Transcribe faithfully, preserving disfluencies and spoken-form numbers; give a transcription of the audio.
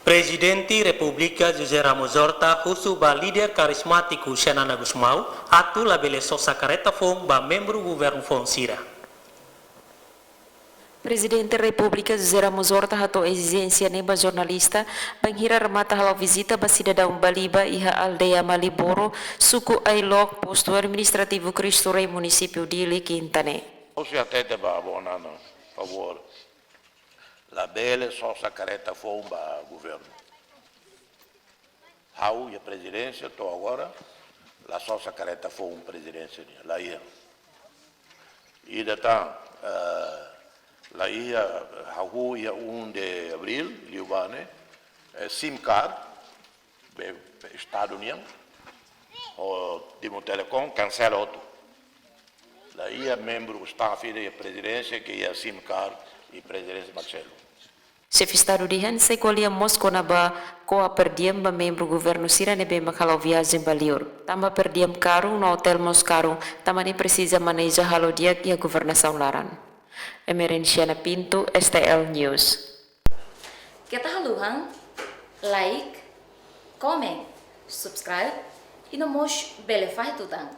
Prezidente Repúblika José Ramos Horta husu ba líder karizmátiku Xanana Gusmão atu labele sosa karreta foun ba membru governu foun sira. Prezidente Repúblika José Ramos Horta hato'o ezijénsia ne'e ba jornalista, bainhira remata halo vizita ba sidadaun Baliba iha aldeia Maliboro, suku Ailok, postu administrativu Cristo Rei, munisípiu Dili, kinta ne'e. Ha'u sei hatete ba Bona, favór, labele sosa karreta foun ba governu. Ha'u iha prezidénsia to'o agora, la sosa karreta foun prezidénsia nian, la iha. Ida tan, eh, la iha, hahú iha um de abril, liubá ne'e, eh, sim card, be, be estadu nian, ho Timor Telecom, kansela hotu. La iha membru staff ida iha prezidénsia ke iha sim card iha prezidénsia Marcelo. Xefe Estadu dehan sei ko'alia mós kona-ba ko'a per diem ba membru governu sira ne'ebé mak halo viajen ba liur. Tanba per diem karun no otél mós karun, tanba ne'e presiza maneja halo di'ak iha governasaun laran. Emerenciana Pinto, S T L News. Keta haluha like, comment, subscribe, i no mós bele fahe tutan.